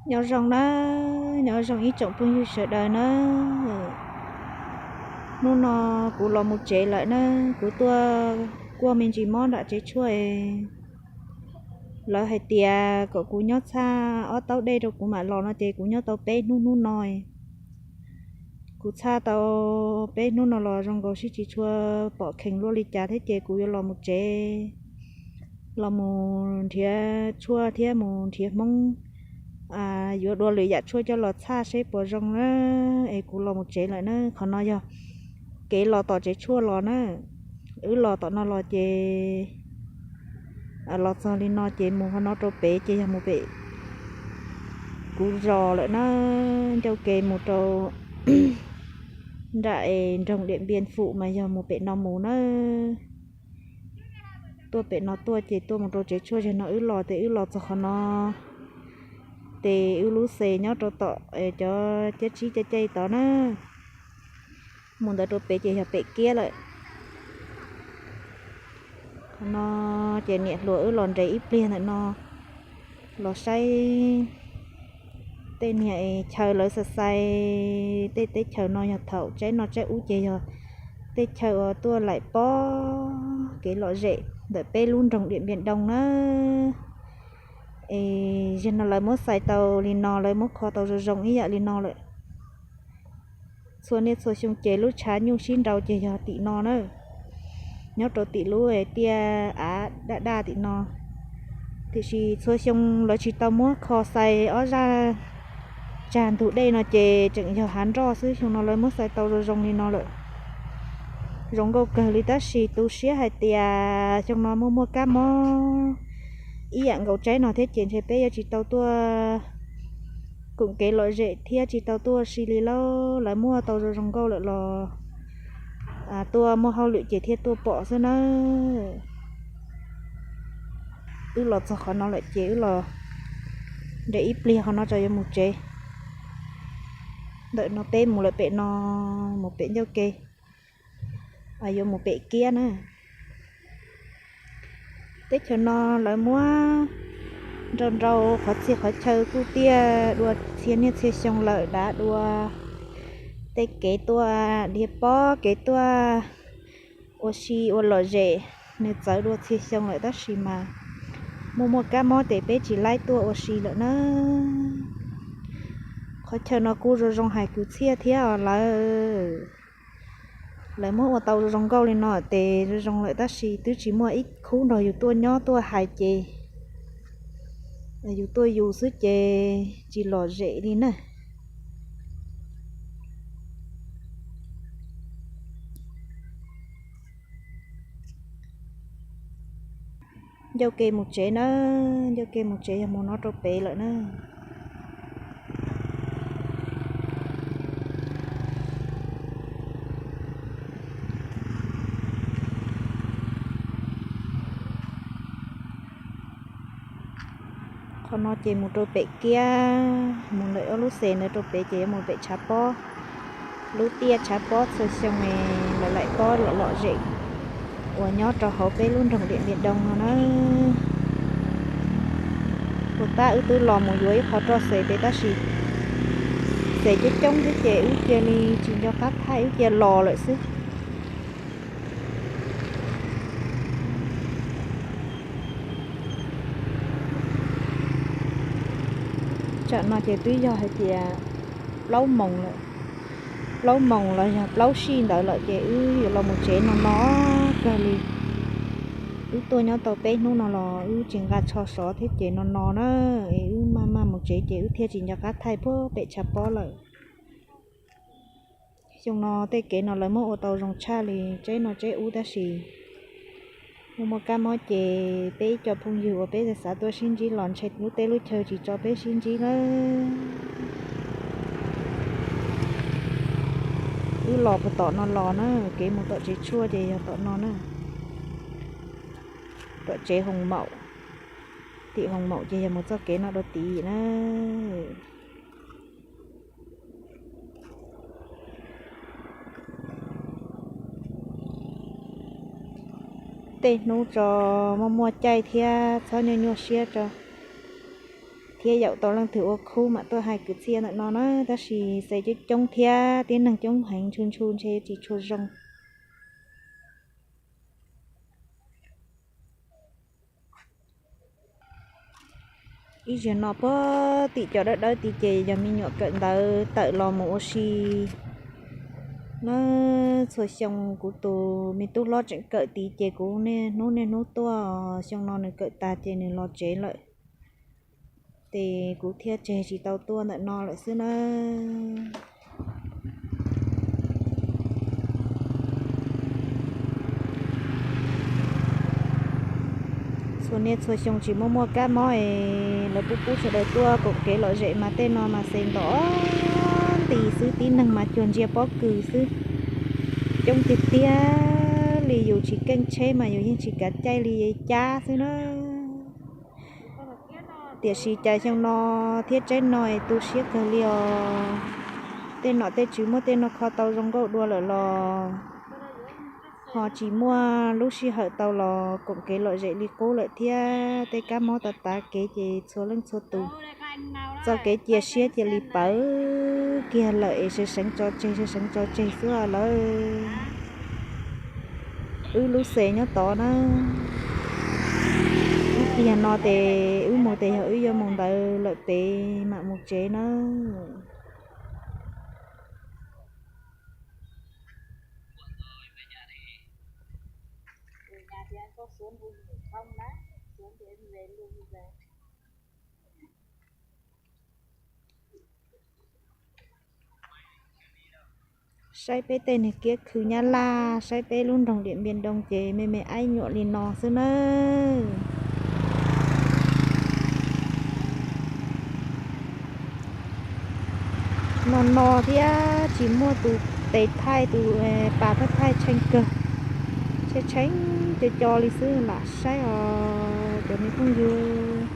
Nyob zoo na, nyob zoo ib tsoom phooj ywg sawv daws na. Hnub no kuv los mus tsev lawm na, kuv tuaj kuaj me ntsis mob nram tsev tshuaj es lawv hais tias kom kuv nyob txhaj ob taub dej rau kuv mam los no ces kuv nyob tau peb hnub hnub no. Kuv txhaj tau peb hnub no los zoo nkaus sib tsis tshua pom kheev luaj li cas thiab ces kuv yuav los mus tsev, los mus nrhiav tshuaj thiab mus nrhiav Hmoob yuav dua lwm yam tshuaj coj los txhaj seb puas zoo na, es kuv los mus tsev lawm na. Qhov no yog kev los tom tsev tshuaj los na. Wb los tom no los ces los txog li no ces mus qhov no rau pem ces yog mus pem kuv zos lawm na, ncauj ke mus rau nram es nroog Diam Npias Fum mas yog mus pem no mus na. Tuaj pem no tuaj ces tuaj mus rau tsev tshuaj zag no wb los ces wb los txog qhov no ces wb lub xes nyob rau tom cov cab tsib cab caij tod na. Mus ntawd rau pem ces yog pem kiab lawm. Qhov no ces niam hluas wb los nres ib pliag ntawm no los saib tej niag chaw lawv xav xais tej teb chaws no yog thaum tsaib no tsaib ub ces yog tej chaw uas tuaj laim pob kev lom zem ntawm peb lub nroog Diam Npias Doo na. Es zag no lawv muab xais tau li no, lawv muab kho tau zoo zoo ib yam li no lawm. Txhua niaj txhua xyoo ces lub tshav nyuj sib nrau ces yog tim no na, nyob rau tim lub tiaj av daj daj tim no. Tiam sis txhua xyoo lawv tsis tau muab kho xais ob zaj tsag ntug dej no ces tseem yog hav nroj xwb, xyoo no lawv muab xais tau zoo zoo li no lawm. Zoo nkauj kawg li tab sis tu siab hais tias xyoo no muaj muaj kab mob ib yam nkaus tsaib no thiab ces ntshe peb yuav tsis tau tuaj koom kev lom zem thiab tsis tau tuaj si li lauj. Lawv muab tau zoo zoo nkauj lawm los tuaj muaj hauj lwm ces thiaj tuaj pom xwb nawb. Wb los txog qhov no lawm ces wb los nres ib pliag qhov no tso yuav mus tsev. Ntawm no peb mus lawm pem no, mus pem ncauj ke, yuav mus pem kiab na. Teb chaws no lawv muab nrau nrau qhov txhia qhov chaw kuj tiaj dua txhia niaj txhia xyoo lawm, dav dua. Tej kev tuaj dhia pob, kev tuaj ua si ua lom zem, nws txawv dua txhia xyoo lawm tab sis mas muaj muaj kab mob ces peb tsis laib tuaj ua si lawm na. Qhov chaw no kuj zoo zoo hais kwv txhiaj thiab os lawm. Lawv muab ua tau zoo zoo nkauj li no ces zoo zoo lawm tab sis twb tsis muaj ib khub nrog yus tuaj nyob tuaj hais ces yus tuaj yus xwb ces tsis lom zem li na. Ncauj ke mus tsev na, ncauj ke mus tsev yog mus no rau pem lawm na. Qhov no ces mus rau pem kiab, mus ntawm ob lub xes ntawd rau pem ces yuav mus pem tshav pob. Lub tiaj tshav pob txhua xyoo lawv laim pob lom lom zem uas nyob rau hauv peb lub nroog Diam Npias Doo no na. Puas tab wb twb los mus yuav ib qho roj xes pem tab sis xes coob coob xwb ces wb cia li tsis nco qab thaij, wb cia los lawm xwb. Tsam no ces twb yog hais tias plaub moos lawm, plaub moos los yog plaub sij ntawd lawm ces wb yuav los mus tsev no no kawg li. Wb tuaj nyob tau peb hnub no los wb tsis nqa tsho sov thiab ces no no na, es wb maj maj mus tsev ces wb thiaj tsis nco qab thaij puag pem tshav pob lawm. Xyoo no tej kev no lawv muab ua tau zoo tshaj li tsaib no tsaib ub tab sis muaj muaj kab mob ces peb ib co phooj ywg uas peb xav xav tuaj sib ntsib los ntshe lub teb lub chaw tsis tso peb sib ntsib lawm. Wb los puag tom no los na, kev mus tom tsev tshuaj ces yog tom no na. Tom tsev Hoos Maum, tim Hoos Maum ces yog mus txoj kev no dua tid na. Tej hnub tso muaj muaj caij thiab txhob nyuaj nyuaj siab tso. thiab yaum tau leej twg ua khub mam tuaj hais kwv txhiaj ntawm no na, tab sis xe coob coob thiab tib neeg coob heev, ntshu ntshu ntshe tsis tshua zoo. Ib zaug no puag tim cov dawb dawb tid ces yog me nyuam kawm ntawv tawm los mus ua si na. Txhua xyoo kuv tus me tub hlob tseem kawm tid ces kuv niaj hnub niaj hnub tuaj, xyoo no nws kawm tag ces nws los tsev lawm, ces kuv thiaj tseg tsis tau tuaj ntawm no lawm xwb na. Txhua niaj txhua xyoo tsis muaj muaj kab mob es lawv pub pub sawv daws tuaj koom kev lom zem mas tej no mas xe ntom nti xwb, tib neeg mas cuag ntsia pob kws xwb. Coob tiag tiag li, yus tsis keej tsheb mas yus yeej tsis kav caij li cab xwb na. Tiam sis cas xyoo no thiab tsaib no es tu siab kawg li os. Tej nom tej tswv muab tej no kho tau zoo nkauj dua lawm los ho tsis muaj lub sij hawm tau los koom kev lom zem li qub lawm thiab. Tej kab mob tav tav kev ces txhua leej txhua tus txoj kev cia siab cia li pawv kiag lawm es sawv seev tso tseg, sawv seev tso tseg xwb lawm. Wb lub xe nyob tod na, wb kiag no ces wb mus ces yog wb yuav mus ntawd lawm pem mam mus tsev na. Saib peb tej niag kiab khw Nyab Laj, saib peb lub nroog Điện Biên Đông ces me me aib nyuam li no xwb nawb. No no thiab tsis muaj tus tes thaij, tus pas thaij thaij tshee kawg, tshee tshee co co li xwb lam saib os cov me phooj ywg.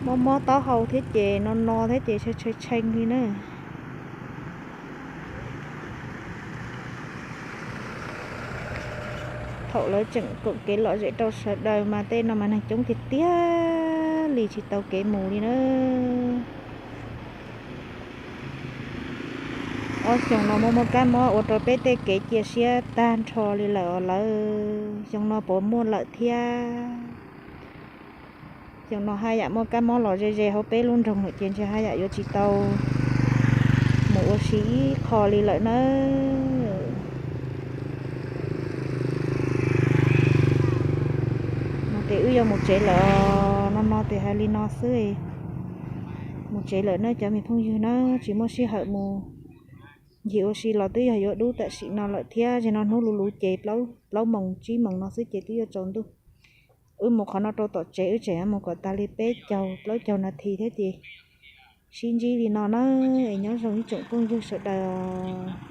Mob mob taub hau thiab ces no no thiab ces tshee tshee li na. Thaum lawv tseem koom kev lom zem rau sawv daws mas tej no mas neeg coob tiag tiag li tsis tau kev mus li na. Ob xyoos no muaj muaj kab mob ua rau peb tej kev cia siab tag nrho li lawm os lawv. Xyoo no puas muaj lawm thiab? Xyoo no haj yam muaj kab mob los ze ze hauv peb lub nroog lawm ces ntshe haj yam yuav tsis tau mus ua si ib qho li lawm nawb. No ces wb yuav mus tsev lawm os, no no ces hais li no xwb. Mus tsev lawm nawb cov me phooj ywg na, tsis muaj sij hawm mus ncig ua si los twb yog yuav dub tam sim no lawm thiab. Zaum no hnub luv luv ces plaub moos tsib moos no xwb ces twb yuav tsaus ntuj. Wb mus qhov no rau tom tsev wb tseem mus kom tag li peb caug plaub caug nas this thiab ces sib ntsib li no na. Es nyob zoo ib tsoom phooj ywg sawv daws os.